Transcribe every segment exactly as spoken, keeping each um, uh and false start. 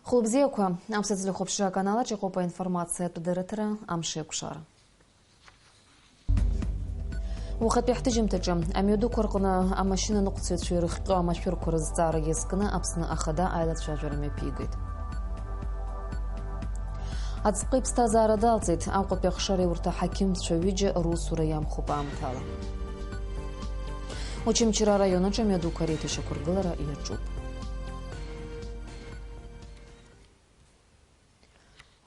Хәылбзиақәа, аԥсуа телехәаԥшра аканал аҿы иҟоуп аинформациатә дырраҭара Амшеикәшара. Уахатәи ҳҭыжьымҭаҿы, амҩадуқәа рҟны амашьынаныҟәцаҩцәа ирыхҟьо амашәырқәа рызҵаара иазкны Аԥсны Ахада аилацәажәара мҩаԥигеит. Аӡҟы иԥсҭазаара далҵит, Аҟәатәи ахшареи урҭ аҳақьымцәа ҩыџьа русура иамхуп аамҭала. Очамчыра араион аҿы амҩадуқәа реиҭашьақәыргылара иаҿуп.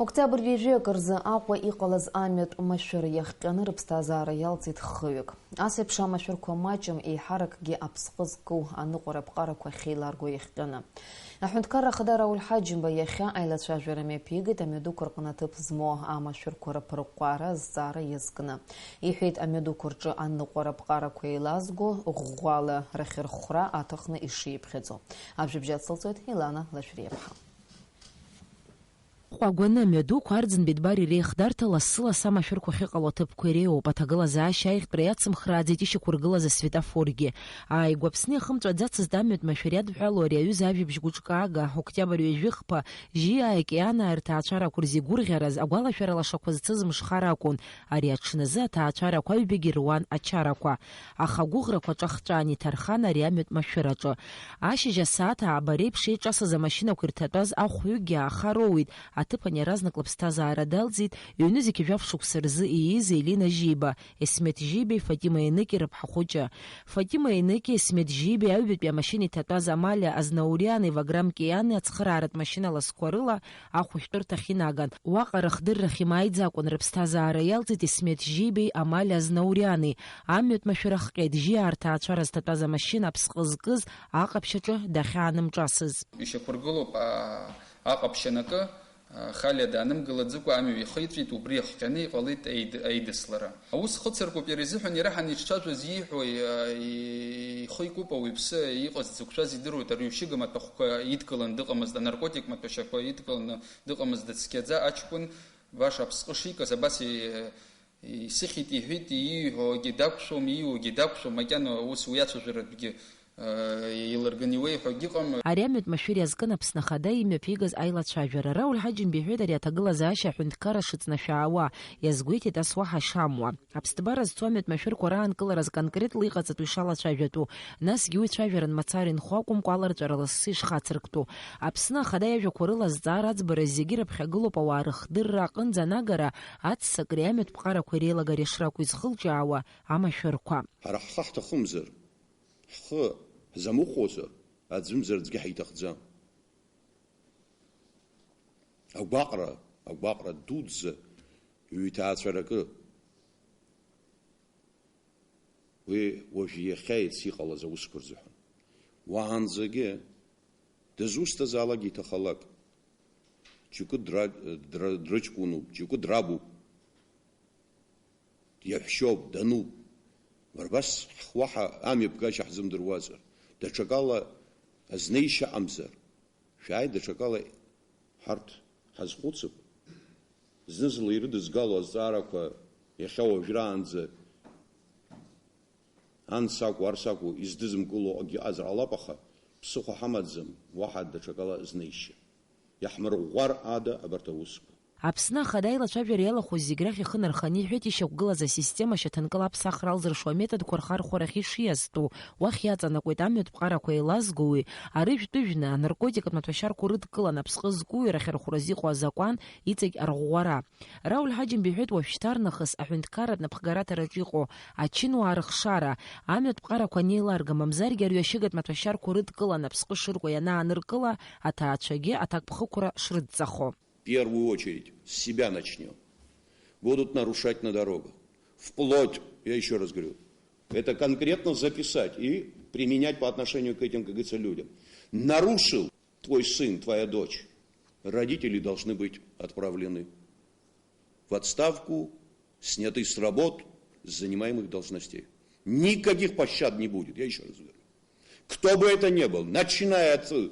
Октиабр ҩажәи акы рзы Аҟәа иҟалаз амҩатә машәыр иахҟьаны рыԥсҭазаара иалҵит хыҩык. Ас еиԥш амашәырқәа маҷым, еиҳаракгьы аԥсҟы зку аныҟәара аԥҟарақәа ахьеиларго иахҟьаны. Аҳәынҭқарра ахада Рауль Ҳаџьымба иахьа аилацәажәара мҩаԥигеит амҩадуқәа рҟны аҭыԥ змоу амашәырқәа рыԥырҟәҟәаара азҵаара иазкны. Иҳәеит, амҩадуқәа рҿы аныҟәара аԥҟарақәа еилазго ӷәӷәала рахьырхәра аҭахны ишиԥхьаӡо. Ажәабжь ацылҵоит Елана Лашәриаԥҳа. Ҟәагәаны амҩадуқәа Арӡынбеи Дбар иреихдарҭа лассы-лассы амашәырқәа ахьыҟало аҭыԥқәа иреиуоуп, аҭагылазаашьа аиӷьтәра иацымхрааӡеит ишьақәыргылаз асветофоргьы. Ааигәа Аԥсны иахымҵәаӡацызт амҩатә машәыр иадҳәалоу ари аҩыза ажәабжь гәыҿкаага, октиабр ҩажәихԥа, Жьиааи Кьианаа рҭаацәарақәа рзы игәырӷьараз, агәалашәара лашақәа зцыз мшхар акәын. Ари аҽназы аҭаацәарақәа аҩбагьы руан ачарақәа. Аха агәыӷрақәа ҿахҵәан иҭархан ари амҩатә машәыр аҿы. Ашьыжь асааҭ ааба реиԥш еиҿасыз амашьынақәа ирҭатәаз ахәҩыкгьы ааха роуит, аҭыԥан иаразнак лыԥсҭазаара далҵит, ҩнызқь жәаф шықәса рзы ииз Елина Жьиба, Есмеҭ Жьибеи Фатима Еныки рыԥҳа хәыҷы. Фатима Еныки Есмеҭ Жьибеи аҩбатәи амашьына иҭатәаз Амалиа Азнауриани Ваграм Киани ацхырааратә машьына ласқәа рыла ахәышәтәырҭахь инаган. Уаҟа рыхдыррахь имааиӡакәан рыԥсҭазаара иалҵит Есмеҭ Жьибеи Амалиа Азнауриани. Амҩатә машәыр ахҟьеит, Жьиаа рҭаацәара зҭатәаз амашьына аԥсҟы зкыз аҟаԥшь аҿы дахьаанымҿасыз. Ишьақәыргылоуп, аа, аҟаԥшь анакы, аа, Халиа даанымгылаӡыкәа амҩа ихиҵәеит, убри иахҟьаны иҟалеит аид-, аидыслара. Аус хыцыркуп иара изыҳәан, иара ҳанеицәажәоз ииҳәо, иа-, ихы икуп, ауаҩԥсы иҟаз дзықәшәаз идыруеит, арҩашьыга маҭәахәқәа идкыланы дыҟамызт, анаркотик маҭәашьақәа идкыланы дыҟамызт, дыцқьаӡа аҷкәын баша аԥсҟы шикыз, абас и-, исыхьит, иҳәит, ииҳәогьы дақәшәом, ииугьы дақәшәом, макьана ус уи ацәажәаратәгьы, э, еилырганы иуеиҳәогьы ыҟам. Ари амҩатә машәыр иазкын Аԥсны Ахада имҩаԥигаз аилацәажәара. Рауль Ҳаџьымба иҳәеит ари аҭагылазаашьа аҳәынҭқарра шыҵнашәаауа, иазгәеиҭеит ас уаҳа шамуа. Аԥсҭбара зцу амҩатә машәырқәа раанкыларазы конкретлы иҟаҵатәу ишалацәажәатәу, насгьы уи цәажәаран мацара инхо акәымкәа, аларҵәара лассы ишхацырктәу. Аԥсны Ахада иажәақәа рыла азҵаара аӡбара зегьы рыԥхьагылоуп, ауаа рыхдырра аҟынӡа анагара, аццакреи амҩатә ԥҟарақәеи реилагареи шракәу изхылҿиаауа амашәырқәа. Ҳара ҳхы ҳҭахымзар, ҳхы ҳзамыхәозар, аӡәымзар аӡәгьы ҳаиҭахӡам. Агәаҟра, агәаҟра дуӡӡа ҩҭаацәаракы. Уи уажә иахьа-иацы иҟалаз аусқәа рзыҳәан. Уаанӡагьы дызусҭазаалак иҭахалак, џьоукы дра-, дра-, дрыҷкәынуп, џьоукы драбуп, иаҳәшьоуп, дануп. Абас ҳ-, уаҳа амҩаԥгашьа ҳзымдыруазар, даҽакала азнеишьа ыҟамзар, шәааи, даҽакала ҳарҭ ҳазхәыцып. Зны-зынла ирыдызгало азҵаарақәа иахьа уажәраанӡа ан сакәу, ар сакәу издызымкыло акгьы ыҟазар ҟалап, аха ԥсыхәа ҳамаӡам уаҳа даҽакала знеишьа. Иаҳмырӷәӷәар ада абарҭ аусқәа. Аԥсны Ахада аилацәажәара иалахәыз зегь рахь ихы нарханы иҳәеит ишьақәгылаз асистема шьаҭанкыла аԥсахра алзыршо аметодқәа рхархәарахь ишиазтәу. Уахь иаҵанакуеит амҩатә ԥҟарақәа еилазгоуи, арыжәтәыжәны, анаркотикатә маҭәашьарқәа урыдкыланы аԥсҟы зкуи рахьырхәразы иҟоу азакәан, иҵегь арӷәӷәара. Рауль Ҳаџьымба иҳәеит, уажәшьҭарнахыс аҳәынҭқарратә напхгараҭараҿы иҟоу ачынуаа рыхшара, амҩатә ԥҟарақәа анеиларга, мамзаргьы арҩашьыгатә маҭәашьарқәа урыдкыланы аԥсҟы шыркуа ианааныркыла, аҭаацәагьы аҭакԥхықәра шрыдҵахо. В первую очередь с себя начнём. Будут нарушать на дорогах. Вплоть, я ещё раз говорю, это конкретно записать и применять по отношению к этим, как говорится, людям. Нарушил твой сын, твоя дочь. Родители должны быть отправлены в отставку, сняты с работ, с занимаемых должностей. Никаких пощад не будет, я ещё раз говорю. Кто бы это ни был, начиная от, э,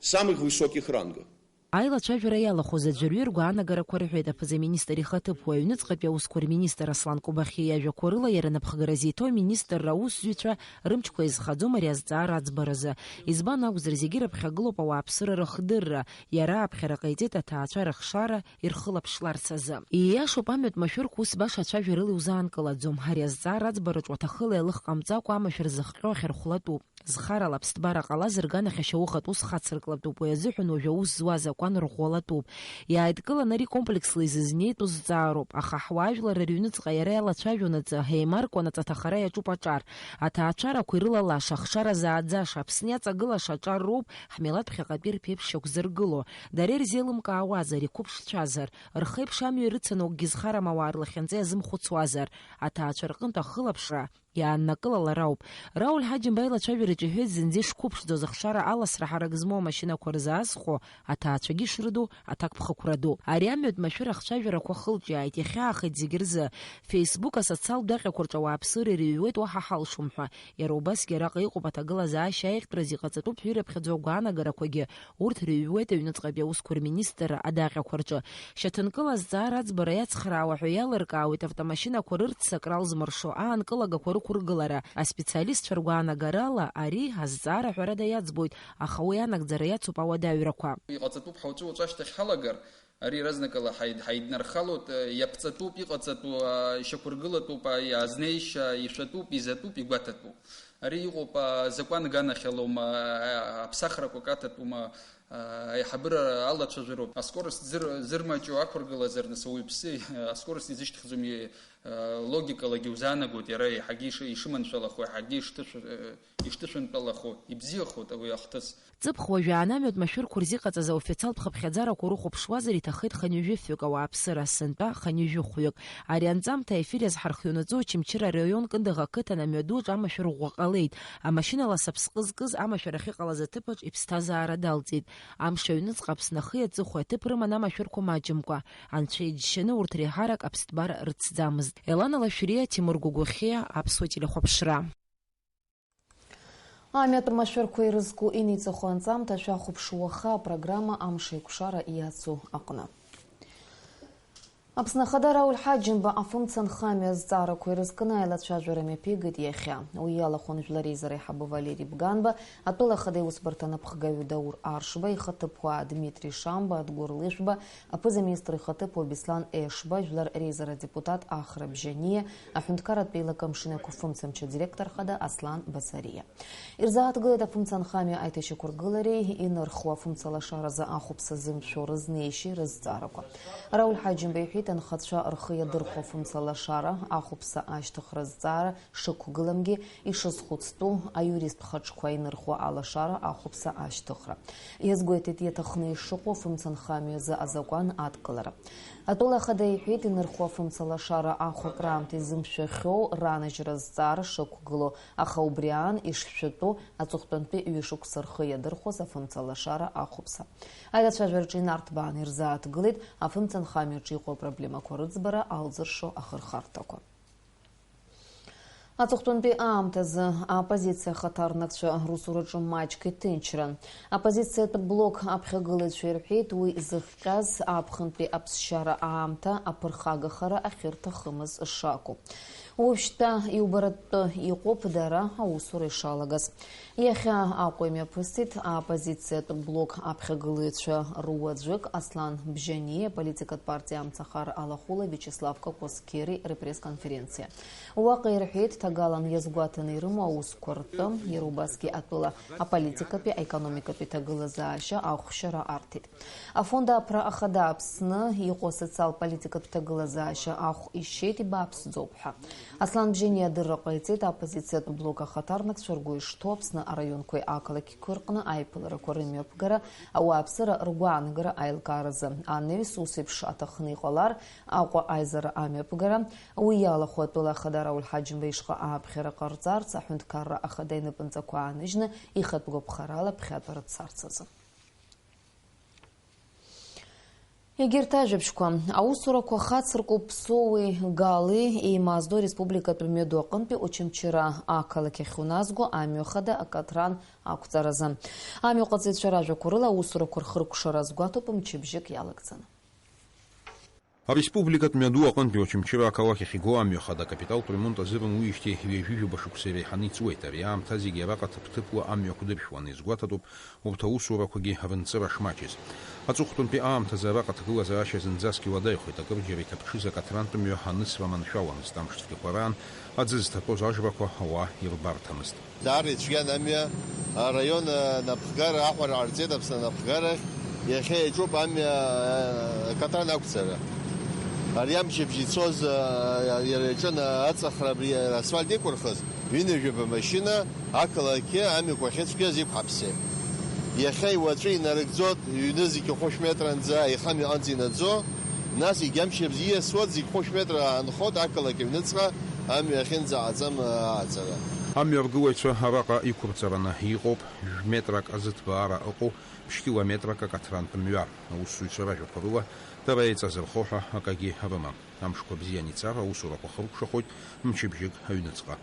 самых высоких рангов. Аилацәажәара иалахәыз аӡәырҩы ргәаанагарақәа рҳәеит аԥыза-министр ихаҭыԥуаҩ, аҩныҵҟатәи аусқәа рминистр Аслан Кобахьиа иажәақәа рыла иара напхгара зиҭо аминистрра аусзуҩцәа рымчқәа иазхаӡом ари азҵаара аӡбаразы. Избан акәзар, зегьы рыԥхьагылоуп ауааԥсыра рыхдырра, иара аԥхьара ҟаиҵеит аҭаацәа рыхшара ирхылаԥшларц азы. Ииашоуп, амҩатә машәырқәа ус баша ацәажәарыла иузаанкылаӡом. Ари азҵаара аӡбараҿ уаҭахыла еилых ҟамҵакәа амашәыр зыхҟьо ахьырхәлатәуп. Зхарала аԥсҭбара ҟалазар, ганахьашьа ухатә ус хацыркылатәуп, уи азыҳәан уажәы аус зуа азакәан рӷәӷәалатәуп. Иааидкыланы ари комплексла изызнеитәу зҵаароуп, аха ҳуаажәлар рыҩныҵҟа иара иалацәажәонаҵы, ҳеимаркуанаҵ аҭахара иаҿуп аҿар. Аҭаацәарақәа ирылалаша, ахшара зааӡаша, Аԥсны иаҵагылаша аҿар роуп, ҳмилаҭ ԥхьаҟатәи рԥеиԥш шьақәзыргыло. Дара ирзеилымкаауазар, иқәыԥшцәазар, рхеиԥш амҩа ирыцану акгьы зхарам ауаа рлахьынҵа иазымхәыцуазар, аҭаацәа рҟынтә ахылаԥшра иааннакылалар ауп. Рауль Ҳаџьымба илацәажәараҿы иҳәеит, зынӡа ишқәыԥшӡоз ахшара аласра ҳарак змоу амашьынақәа рзы азхәо аҭаацәагьы шрыду аҭакԥхықәра ду. Ари амҩатә машәыр ахцәажәарақәа хылҿиааит, иахьаахеит зегь рзы. Facebook асоциалтә даҟьақәа рҿы ауааԥсыра ирыҩуеит уаҳа ҳалшом ҳәа. Иара убасгьы араҟа иҟоуп аҭагылазаашьа аиӷьтәраз иҟаҵатәуп ҳәа ирыԥхьаӡо агәаанагарақәагьы. Урҭ рыҩуеит аҩныҵҟатәи аусқәа рминистрра адаҟьақәа рҿы. Шьаҭанкыла азҵаара аӡбара иацхраауа ҳәа иалыркаауеит автомашьынақәа рырццакра алзмыршо аанкылагақәа рықәыргылара. Аспециалистцәа ргәаанагарала, ари азҵаара ҳәарада иаӡбоит, аха уи анагӡара иацуп ауадаҩрақәа. Иҟаҵатәуп ҳәа уаҵәы-уаҵәы ашьҭахь ҳалагар, ари иаразнакала ҳаид-, ҳаиднархалоит, иаԥҵатәуп, иҟаҵатәу, а, ишьақәыргылатәуп, а, иазнеишьа, ишәатәуп, изатәуп, игәаҭатәуп. Ари иҟоуп, а, закәан ганахьалоума, а, аԥсахрақәа каҭатәума, а, аиҳабыра алацәажәароуп. Аскорост зыр-, зырмаҷу ақәыргылазар, нас, ауаҩԥсы, аскорост изышьҭыхӡом, и-, а, логикалагьы узаанагоит, иара еиҳагьы иши-, ишыманшәалахо, еиҳагьы ишҭышә-, э, ишҭышәынтәалахо, ибзиахоит уи ахҭыс. Ҵыԥх уажәааны амҩатә машәырқәа рзыҟаҵаз аофициалтә хыԥхьаӡарақәа урыхәаԥшуазар, иҭахеит хынҩажәи фҩык ауааԥсыра, сынтәа хынҩажәи хәҩык. Ари анҵамҭа аефир иазҳархионаҵы Очамчыра араион Кындыӷ ақыҭан амҩаду аҿы амашәыр ӷәӷәа ҟалеит. Амашьына ласаԥсҟы зкыз амашәыр ахьыҟалаз аҭыԥаҿ иԥсҭазаара далҵит. Амш аҩныҵҟа Аԥсны ахи аҵыхәеи аҭыԥ рыман амашәырқәа маҷымкәа. Анцәа иџьшьаны урҭ реиҳарак аԥсҭбара рыцӡамызт. Елана Лашәриа, Тимур Гәыгәыхьиа, Аԥсуа телехәаԥшра. Амҩатә машәырқәа ирызку иниҵахо анҵамҭа шәахәаԥш уаха апрограмма Амш еиқәшара иацу аҟны. Аԥсны Ахада Рауль Ҳаџьымба афымца нхамҩа азҵаарақәа ирызкны аилацәажәара мҩаԥигеит иахьа. Уи иалахәын Жәлар Реизара аиҳабы Валери Бганба, атәыла ахада иусбарҭа анапхгаҩы Даур Аршба, ихаҭыԥуаа Дмитри Шамба, Адгәыр Лышәба, аԥыза-министр ихаҭыԥуаҩ Беслан Ешба, Жәлар Реизара адепутат Ахра Бжьаниа, аҳәынҭқарратә еилакы амшын еиқәыфымца мчы адиректор хада Аслан Басариа. Ирзааҭгылеит афымца нхамҩа аиҭашьақәыргылареи инырхуа афымца лашаразы ахәԥса зымшәо рызнеишьеи рызҵаарақәа. Рауль Ҳаџьымба иҳәеит, анхацәа рхы иадырхәо афымца лашара ахәԥса ашьҭыхра зҵаара шықәгыламгьы, ишызхәыцтәу аиуристтә хаҿқәа инырхуа алашара ахәԥса ашьҭыхра. Иазгәеиҭеит, иаҭахны ишыҟоу афымца нхамҩазы азакәан адкылара. Атәыла ахада иҳәеит, инырхуа афымца лашара ахәаԥраамҭа изымшәахьоу ранажьра зҵаара шықәгылоу, аха убри аан ишшәатәу аҵыхәтәантәи ҩышықәса рхы иадырхәоз афымца лашара ахәаԥса. Аилацәажәараҿы инарҭбааны ирзааҭгылеит афымца нхамҩаҿы иҟоу апроблемақәа рыӡбара алзыршо ахырхарҭақәа. Аҵыхәтәантәи аамҭазы аоппозициа ахаҭарнакцәа русураҿы маҷк иҭынчран. Аоппозициатә блок аԥхьагылаҩцәа ирҳәеит, уи зыхҟьаз аԥхынтәи аԥсшьара аамҭа аԥырхагахара ахьырҭахымыз шакәу. Уажәшьҭа иубаратәы иҟоуп дара аусура ишалагаз. Иахьа Аҟәа имҩаԥысит аоппозициатә блок аԥхьагылаҩцәа руаӡәык Аслан Бжьаниа, аполитикатә партиа Амцахара алахәыла Виачеслав Кокосқьери рпресс-конференциа. Уаҟа ирҳәеит, ҭагалан иазгәаҭаны ирымоу аусқәа ртәы, иара убасгьы атәыла аполитикатәи, аекономикатәи ҭагылазаашьа ахәшьара арҭеит. Афонд аԥра ахада Аԥсны иҟоу асоциал-политикатә ҭагылазаашьа ахә ишьеит, ибааԥсӡоуп ҳәа. Аслан Бжьаниа адырра ҟаиҵеит, аоппозициатә блок ахаҭарнакцәа ргәы ишҭоу Аԥсны араионқәеи ақалақьқәеи рҟны аиԥыларақәа рымҩаԥгара, ауааԥсыра ргәаанагара аилкааразы анаҩс ус еиԥш аҭахны иҟалар, Аҟәа аизара амҩаԥгара, уи иалахәу атәыла ахада Рауль Ҳаџьымба ишҟа ааԥхьара ҟарҵарц, аҳәынҭқарра ахада инапынҵақәа ааныжьны ихатә гәаԥхарала ԥхьатәара дцарц азы. Егьырҭ ажәабжьқәа, аусурақәа хацыркуп Ԥсоуи Гали еимаздо ареспубликатә мҩаду аҟынтәи Очамчыра ақалақь ахь уназго амҩа хада акатран ақәҵаразы. Амҩаҟаҵаҩцәа ражәақәа рыла, аусурақәа рхыркәшара азгәаҭоуп мчыбжьык иалагӡаны. Ареспубликатә мҩаду аҟынтәи Очамчыра ақалақь ахь игоу амҩа хада акапиталтә ремонт азыруан уиижьҭеи ҩажәижәаба шықәса иреиҳаны иҵуеит. Ари аамҭа зегьы араҟа ҭыԥ-ҭыԥла амҩа қәдыршәуан, изгәаҭатәуп урҭ аусурақәагьы рынҵыра шмаҷыз. Аҵыхәтәантәи аамҭазы араҟа аҭагылазаашьа зынӡаск иуадаҩхеит, акырџьара иҭаԥҽыз акатрантә мҩа анысра маншәаламызт, амш цәгьақәа раан аӡы зҭатәоз ажрақәа ауаа ирбарҭамызт. Даара ицәгьан амҩа, араион анапхгара аҟәара ҟарҵеит Аԥсны анапхгарахь, иахьа иаҿуп амҩа акатран ақәҵара. Ари амчыбжь ицоз, иара иаҿын аҵахра абри асфальт иқәырхыз, ҩынҩажәаба машьына ақалақьы амҩақәа ахьыцәгьаз иқәҳаԥсеит. Иахьа иуаҵәы инарыгӡоит, ҩны зегьы хәышә метранӡа, аихамҩа аҟынӡа инаӡо, нас егьи амчыбжь ииасуа зегь хәышә метра аанхоит ақалақь аҩныҵҟа амҩа ахьынӡаҟаҵам ааҵара. Амҩа аргылаҩцәа араҟа иқәырҵараны иҟоуп, жәметрак азыҭбаара ыҟоу, ԥшь-километрак акатрантә мҩа. Аусзуҩцәа ражәақәа рыла, дара еиҵазырхо ҳәа акагьы рымам. Амшқәа бзиан ицар, аусурақәа хыркәшахоит, мчыбжьык аҩныҵҟа.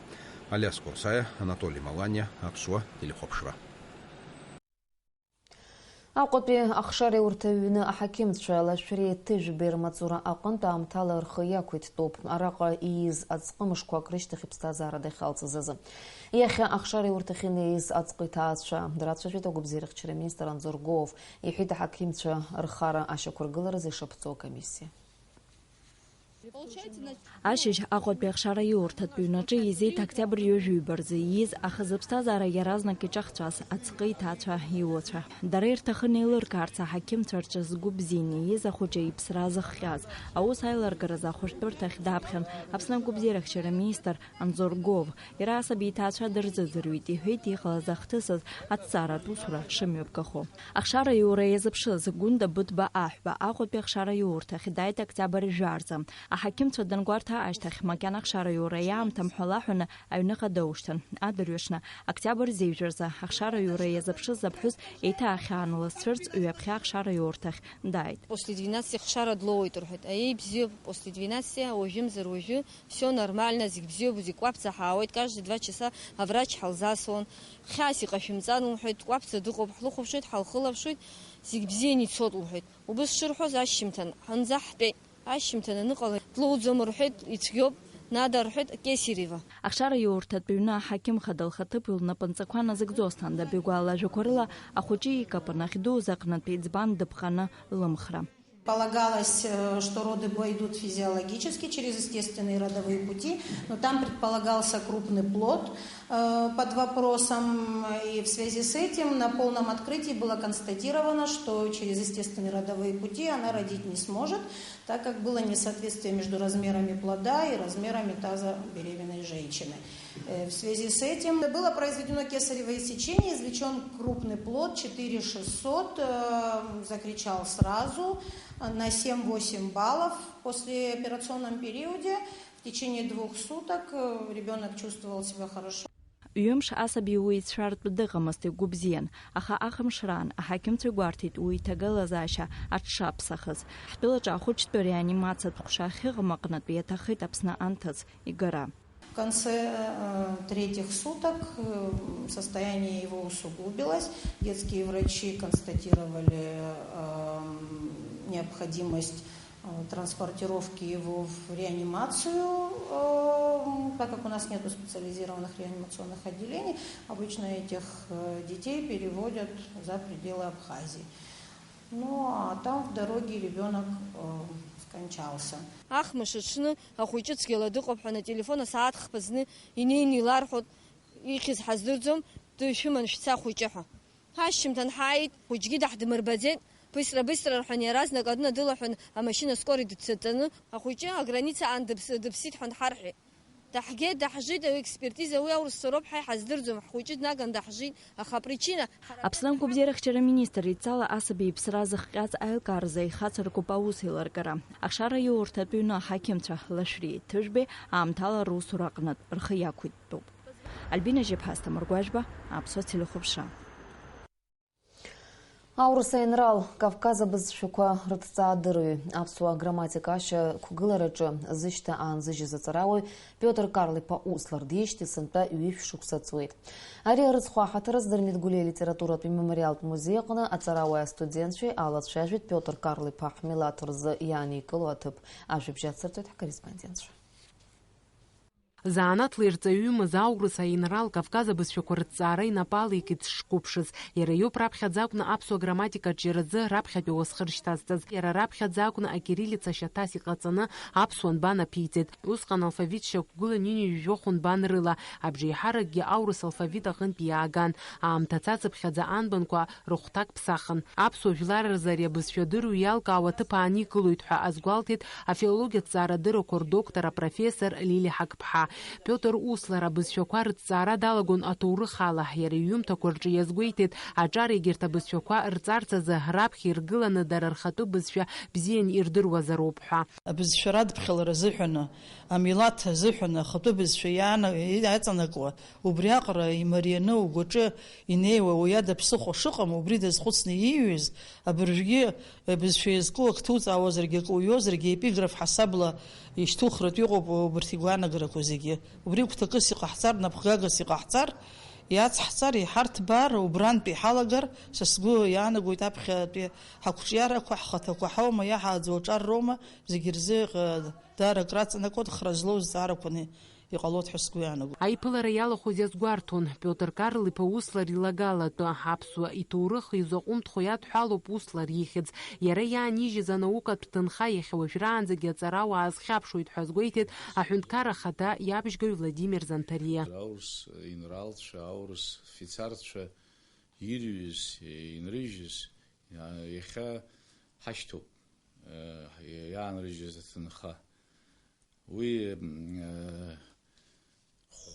Алиас Қәарсаиа, Анатоли Маланиа, Аԥсуа телехәаԥшра. Аҟәатәи ахшареи урҭ аҩны аҳақьымцәа Лашәриа Ҭыжәбеи рмаҵура аҟынтә аамҭала рхы иақәиҭтәуп. Араҟа ииз аӡҟы мышқәак рышьҭахь иԥсҭазаара дахьалҵыз азы. Иахьа ахшареи урҭ ахь инеиз аӡҟы иҭаацәа драцәажәеит агәабзиарахьчара аминистр Анзор Гов, иҳәеит аҳақьымцәа рхара ашьақәыргыларазы ишаԥҵоу акомиссиа. Ашьыжь Аҟәатәи ахшара иурҭатә ҩнаҿы изеит октиабр ҩажәи ҩба рзы ииз, аха зыԥсҭазаара иаразнак иҿахҵәаз аӡҟы иҭаацәа иуацәа. Дара ирҭахын еилыркаарц аҳақьымцәа рҿы згәы бзианы ииз ахәыҷы иԥсра зыхҟьаз. Аус аилыргаразы ахәыҷтәырҭахь даԥхьан Аԥсны агәабзиарахьчара аминистр Анзор Гов. Иара асаби иҭаацәа дырзыӡырҩит, иҳәеит иҟалаз ахҭысыз аҭҵааратә усура шымҩаԥгахо. Ахшара аиура иазыԥшыз Гәында Быҭәба Аҳәба Аҟәатәи ахшара аиурҭахь дааит октиабр жәа рзы. Аҳақьымцәа дангәарҭа ашьҭахь, макьана ахшара аиура иаамҭам ҳәа лаҳәаны аҩныҟа даушьҭын. Адырҩаҽны, октиабр зеижә рзы, ахшара аиура иазыԥшыз аԥҳәыс еиҭа ахьаан лызцәырҵ ҩаԥхьа ахшара аиурҭахь дааит. После двенадцати ахшара длоуеит рҳәеит. Аиеи, бзиоуп, после двенадцати, уажәымзар уажәы. Всё нормально, зегь бзиоуп, зегь кәаԥӡа ҳаауеит, каждые два часа аврач ҳалзасуан. Хьаас иҟашәымҵан, лҳәеит, дкәаԥӡа дыҟоуп, ҳлыхәаԥшуеит, ҳалхылаԥшуеит, зегь бзианы ицоит, лҳәеит. Убыс шырҳәоз, ашьжьымҭан ҳанӡаҳтәеит. Ашьжьымҭан аныҟала, длоуӡом, рҳәеит, ицәгьоуп, нада, рҳәеит, Кесарева. Ахшара иурҭатә ҩны аҳақьым хада лхаҭыԥ лнапынҵақәа назыгӡо Асҭанда Бигәаа лажәақәа рыла, ахәыҷы икапан ахьдууз аҟнытә иӡбан дыԥҟаны лымхра. Полагалось, э, что роды пойдут физиологически через естественные родовые пути, но там предполагался крупный плод, э, под вопросом, и в связи с этим на полном открытии было констатировано, что через естественные родовые пути она родить не сможет, так как было несоответствие между размерами плода и размерами таза беременной женщины. Э, в связи с этим было произведено кесарево сечение, извлечён крупный плод, четыре шестьсот, э, закричал сразу, э, на семь-восемь баллов в послеоперационном периоде. В течение двух суток, э, ребёнок чувствовал себя хорошо. Ҩымш асаби уи ицәшәартә дыҟамызт, игәы бзиан, аха ахымшраан аҳақьымцәа игәарҭеит уи иҭагылазаашьа аҽшаԥсахыз. Ҳтәылаҿы ахәыҷтәы реанимациатә ҟәша ахьыҟам аҟнытә иаҭаххеит Аԥсны анҭыҵ игара. В конце, э, третьих суток, э, состояние его усугубилось. Детские врачи констатировали, эм, необходимость, э, транспортировки его в реанимацию, эм, так как у нас нету специализированных реанимационных отделений. Обычно этих, э, детей переводят за пределы Абхазии. Ну, а там в дороге ребёнок, э, скончался. Ахмыш аҽны ахәыҷы цәгьала дыҟоуп ҳәа ателефон асааҭ хԥа зны инеины иларҳәоит, ихьыз ҳаздырӡом, дышәыман шәца ахәыҷы ҳәа. Ҳашьжьымҭан ҳааит, хәыҷгьы даҳдмырбаӡеит, бысра-бысра рҳәан иаразнак адәы дылаҳәан амашьына скорик дцаҵаны, ахәыҷы аграница аан дыԥс-, дыԥсит ҳәа ҳарҳәеит. Даҳгеит, даҳжит, аекспертиза уи аурысцәа роуп, ҳа иҳаздырӡом, ҳхәыҷы днаган даҳжит, аха апричина ҳара Аԥсны агәабзиарахьчара аминистр идҵала асаби иԥсра зыхҟьаз аилкааразы ихацыркуп аус еилыргара. Ахшара иурҭатә ҩны аҳақьымцәа Лашәриеи Ҭыжәбеи аамҭала русура аҟнытә рхы иақәиҭтәуп. Альбина Жьаԥҳа, Асҭамыр Гәажәба, Аԥсуа телехәаԥшра. Аурыс аинрал, Кавказ абызшәақәа рыҭҵаадырҩы, аԥсуа грамматика ашьақәгылараҿы зышьҭа аанзыжьыз аҵарауаҩ Пиотр Карлиԥа Услар диижьҭеи сынтәа ҩышә шықәса ҵуеит. Ари арыцхә аҳаҭыр азы Дырмит Гәлиа илитературатә имемориалтә музеи аҟны аҵарауаҩ астудентцәеи алацәажәеит Пиотр Карлиԥа ҳмилаҭ рзы иааникыло аҭыԥ ажәабжь ацырҵоит ҳкорреспондентцәа. Заанаҭла ирҵаҩымыз аурыс аинрал Кавказ абызшәақәа рыҭҵаара инапы алеикит шқәыԥшыз. Иара иоуп раԥхьаӡа акәны аԥсуа грамматика аҿиаразы раԥхьатәи ауасхыр шьҭазҵаз. Иара раԥхьаӡа акәны акириллица шьаҭас иҟаҵаны аԥсуа нбан аԥиҵеит. Усҟан алфавит шьақәгылан ҩынҩажәижәохә нбан рыла, абжеиҳаракгьы аурыс алфавит аҟынтә иааган. Аамҭа цацыԥхьаӡа анбанқәа рыхәҭак ԥсахын. Аԥсуа жәлар рзы ари абызшәа адырҩы иалкаау аҭыԥ ааникылоит ҳәа азгәалҭеит афилологиатә ҭҵаарадыррақәа рдоктор апрофессор Лили Ҳақԥҳа. Пиотр Услар абызшәақәа рыҭҵаара далагон аҭоурых ала, иара иҩымҭақәа рҿы иазгәеиҭеит, аҿар егьырҭ абызшәақәа рҵарц азы раԥхьа иргыланы дара рхатәы бызшәа бзиан ирдыруазароуп ҳәа. Абызшәа радԥхьалара азыҳәаны, амилаҭ азыҳәаны ахатәы бызшәа иаана-, иаҵанакуа, убри аҟара имарианы угәаҿы инеиуа уи ада ԥсыхәа шыҟам, убри дазхәыцны ииҩыз, абыржәгьы, э, бызшәа иазку акы ҭуҵаауазаргьы, акы уҩозаргьы, епиграф ҳасабла ишьҭухратә иҟоуп убарҭ игәаанагарақәа зегьы. Убри гәҭакыс иҟаҳҵар, напхгагас иҟаҳҵар, иацҳҵар, иҳарҭбаар, убрантә иҳалагар, са сгәы иаанагоит аԥхьатәи ҳақәҿиарақәа, ҳхаҭақәа ҳаума, иаҳааӡоу аҿар роума, зегьы рзы, э, даара акраҵанакуа, хра злоу зҵаарақәаны иҟалоит ҳәа сгәы иаанагоит. Аиԥылара иалахәыз иазгәарҭон, Пиотр Карл-иԥа Услар илагалатәы, аԥсуа иҭоурых изаҟәымҭхо иадҳәалоуп Услар ихьӡ. Иара иаанижьыз анаукатә ҭынха иахьа уажәраанӡагьы аҵарауаа азхьаԥшуеит ҳәа азгәеиҭеит аҳәынҭқар ахада иабжьгаҩ Владимир Занҭариа. Аурыс инралцәа, аурыс фицарцәа ирҩыз, инрыжьыз, иа-, иахьа ҳашьҭоуп, э, иаанрыжьыз аҭынха. Уи, м, э,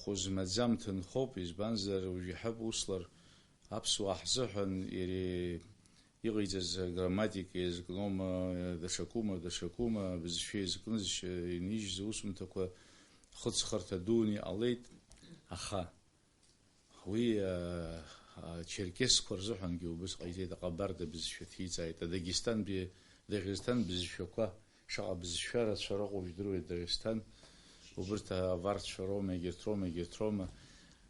хәы змаӡам ҭынхоуп, избанзар, уажә иаҳҳәап, Услар аԥсуаа ҳзыҳәан иара иҟаиҵаз аграмматика иазкноума, даҽакума, даҽакума, абызшәа иазкныз, инижьыз аусумҭақәа хыҵхырҭа дуны иҟалеит, аха Уи, а, ачерқьесқәа рзыҳәангьы убыс ҟаиҵеит, аҟабарда бызшәа ҭиҵааит, адагьыстантәи, Дагестан бызшәақәа, шаҟа бызшәа рацәа рыҟоу жәдыруеит, Дагестан, убырҭ аварцәа роума, егьырҭ роума, егьырҭ роума.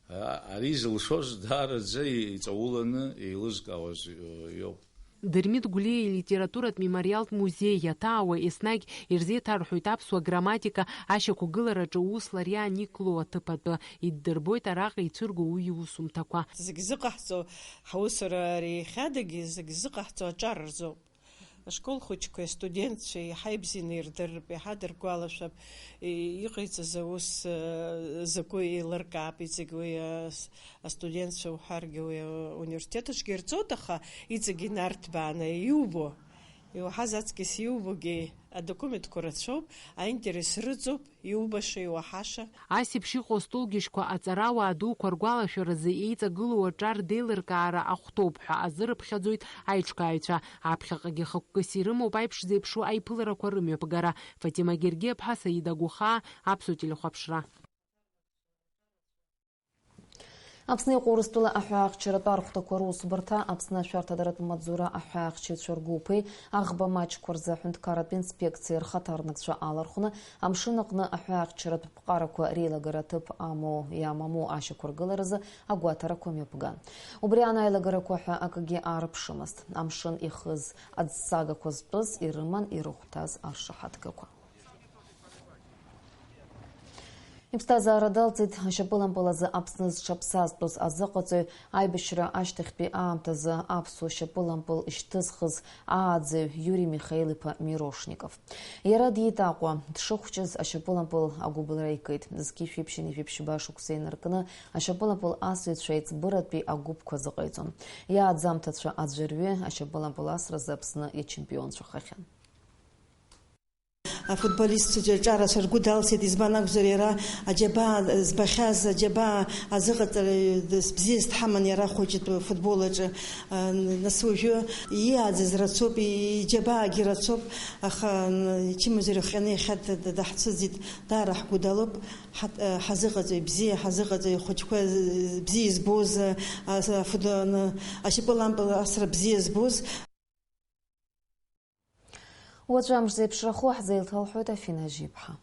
А, ари зылшоз даараӡа иҵауланы еилызкаауаз, ы, иоуп. Дырмит Гәлиа илитературатә мемориалтә музеи иаҭаауа еснагь ирзеиҭарҳәоит аԥсуа грамматика ашьақәгылараҿы Услар иааникыло аҭыԥ атәы. Иддырбоит араҟа ицәырго уи иусумҭақәа. Зегь зыҟаҳҵо ҳусура ари иахьадагьы зегь зыҟаҳҵо аҿар рзоуп. Ашкол хәыҷқәеи астудентцәеи иаҳа ибзианы ирдырп, иаҳа дыргәалашәап, и-, иҟаиҵаз аус, э, закәу еилыркаап, иҵегь уи, э, с-, астудентцәа уҳәаргьы уи, э, университет аҿгьы ирҵоит, аха иҵегь инарҭбааны иубо, иуаҳаз аҵкьыс иубогьы адокументқәа рацәоуп, аинтерес рыҵоуп, иубаша, иуаҳаша. Ас еиԥш иҟоу астолгьежьқәа аҵарауаа дуқәа ргәалашәаразы еиҵагылоу аҿар деилыркаара ахәҭоуп ҳәа азырыԥхьаӡоит аиҿкааҩцәа. Аԥхьаҟагьы хықәкыс ирымоуп аиԥш зеиԥшу аиԥыларақәа рымҩаԥгара. Фатима Гергиаԥҳа, Саида Гәыхаа, Аԥсуа телехәаԥшра. Аԥсны иҟоу Урыстәыла аҳәаахьчаратә архәҭақәа русбарҭа, Аԥсны ашәарҭадаратә маҵзура аҳәаахьчаҩцәа ргәыԥи аӷба маҷқәа рзы аҳәынҭқарратә инспекциеи рхаҭарнакцәа алархәны, амшын аҟны аҳәаахьчаратә ԥҟарақәа реилагара аҭыԥ амоу, иамаму ашьақәыргыларазы агәаҭарақәа мҩаԥган. Убри аан аилагарақәа ҳәа акгьы аарыԥшымызт. Амшын ихыз аӡсагақәа зтәыз ирыман ирыхәҭаз аршаҳаҭгақәа. Иԥсҭазаара далҵит ашьапылампыл азы Аԥсны зҽаԥсазтәыз азыҟаҵаҩ, аибашьра ашьҭахьтәи аамҭазы аԥсуа шьапылампыл ишьҭызхыз ааӡаҩ Иури Михаил-иԥа Мирошников. Иара диит Аҟәа, дшыхәҷыз ашьапылампыл агәыбылра икит. Зқьи жәшәи ԥшьынҩажәи ԥшьба шықәса инаркны ашьапылампыл асыҩцәа аиҵбыратәи агәыԥқәа азыҟаиҵон. Иааӡамҭацәа аӡәырҩы ашьапылампыл асразы Аԥсны ичемпионцәахахьан. Афутболистцәа ҿарацәа ргәы далсит, избан акәзар, иара аџьабаа збахьаз, аџьабаа азыҟаҵара бзиаз дҳаман иара хәыҷытә футбол аҿы. Нас уажәы ииааӡаз рацәоуп, иџьабаагьы рацәоуп, аха ичымазара хҟьаны иахьа даҳцәыӡит, даара ҳгәы далоуп, ҳазыҟаҵаҩ бзиа, ҳазыҟаҵаҩ хәыҷқәа бзиа избоз, ашьапылампыл асра бзиа збоз. Уаҵәы амш зеиԥшрахо ҳзеилҭалҳәоит Афина Жьиԥҳа.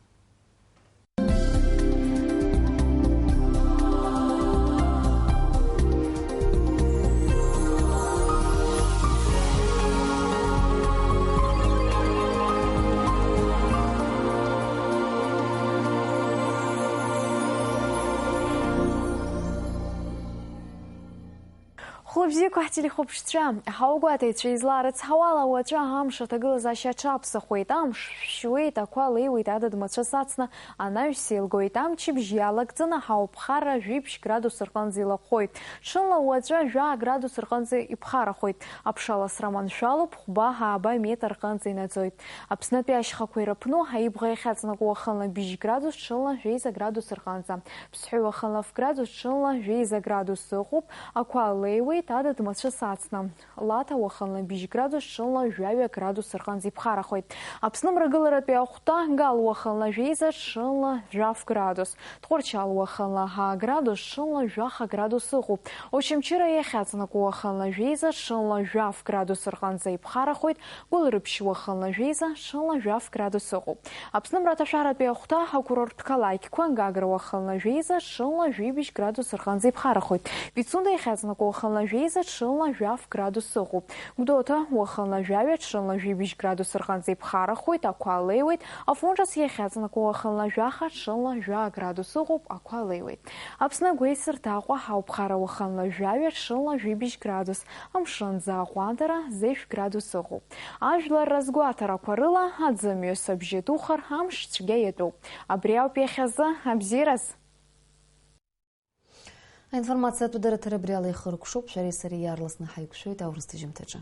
Хәлыбзиақәа ҳтелехәаԥшцәа, ҳаугәаҭаҩцәа изларыцҳауала, уаҵәы амш аҭагылазаашьа аҽаԥсахуеит, амш шәшьуеит, ақәа леиуеит, адыд мацәыс ацны анаҩс еилгоит, амчыбжь иалагӡаны ҳауԥхара жәибжь градус рҟынӡа илаҟәуеит. Ҽынла уаҵәы жәаа градус рҟынӡа иԥхарахоит. Аԥшаласра маншәалоуп, хәба-ааба метр рҟынӡа инаӡоит. Аԥснытәи ашьхақәа ирыԥну, аибӷа иахьаҵанакуа уахынла быжь градус, ҽынла жәеиза градус рҟынӡа. Ԥсҳәы уахынла ф градус, ҽынла жәеиза градус ыҟоуп, ақәа леиуеит, адыд мацәыс ацны. Лаҭа уахынла быжь градус, ҽынла жәаҩа градус рҟынӡа иԥхарахоит. Аԥсны мрагыларатәи ахәҭа Гал уахынла жәеиза, ҽынла жәаф градус. Тҟәарчал уахынла ҳа градус, ҽынла жәаха градус ыҟоуп. Очамчыра иахьаҵанакуа уахынла жәеиза, ҽынла жәаф градус рҟынӡа иԥхарахоит, Гәылрыԥшь уахынла жәеиза, ҽынла жәаф градус ыҟоуп. Аԥсны мраҭашәаратәи ахәҭа акурорттә қалақьқәа Гагра уахынла жәеиза, ҽынла жәибжь градус рҟынӡа иԥхарахоит. Пицунда иахьаҵанакуа уахынла жәеиза, ҽынла жәаф градус ыҟоуп. Гәдоуҭа уахынла жәаҩа, ҽынла жәибжь градус рҟынӡа иԥхарахоит, ақәа леиуеит. Афон ҿыц иахьаҵанакуа уахынла жәаха, ҽынла жәаа градус ыҟоуп, ақәа леиуеит. Аԥсны агәеисырҭа Аҟәа ҳауԥхара уахынла жәаҩа, ҽынла жәибжь градус, амшынӡы аҟәандара зежә градус ыҟоуп. Ажәлар разгәаҭарақәа рыла, аӡымҩас абжьы духар, амш цәгьа иатәуп. Абри ауп иахьазы абзиараз. Аинформациатә дырраҭара абри ала ихыркәшоуп, шәареи сареи иаарласны ҳаиқәшәоит аурыс ҭыжьымҭаҿы.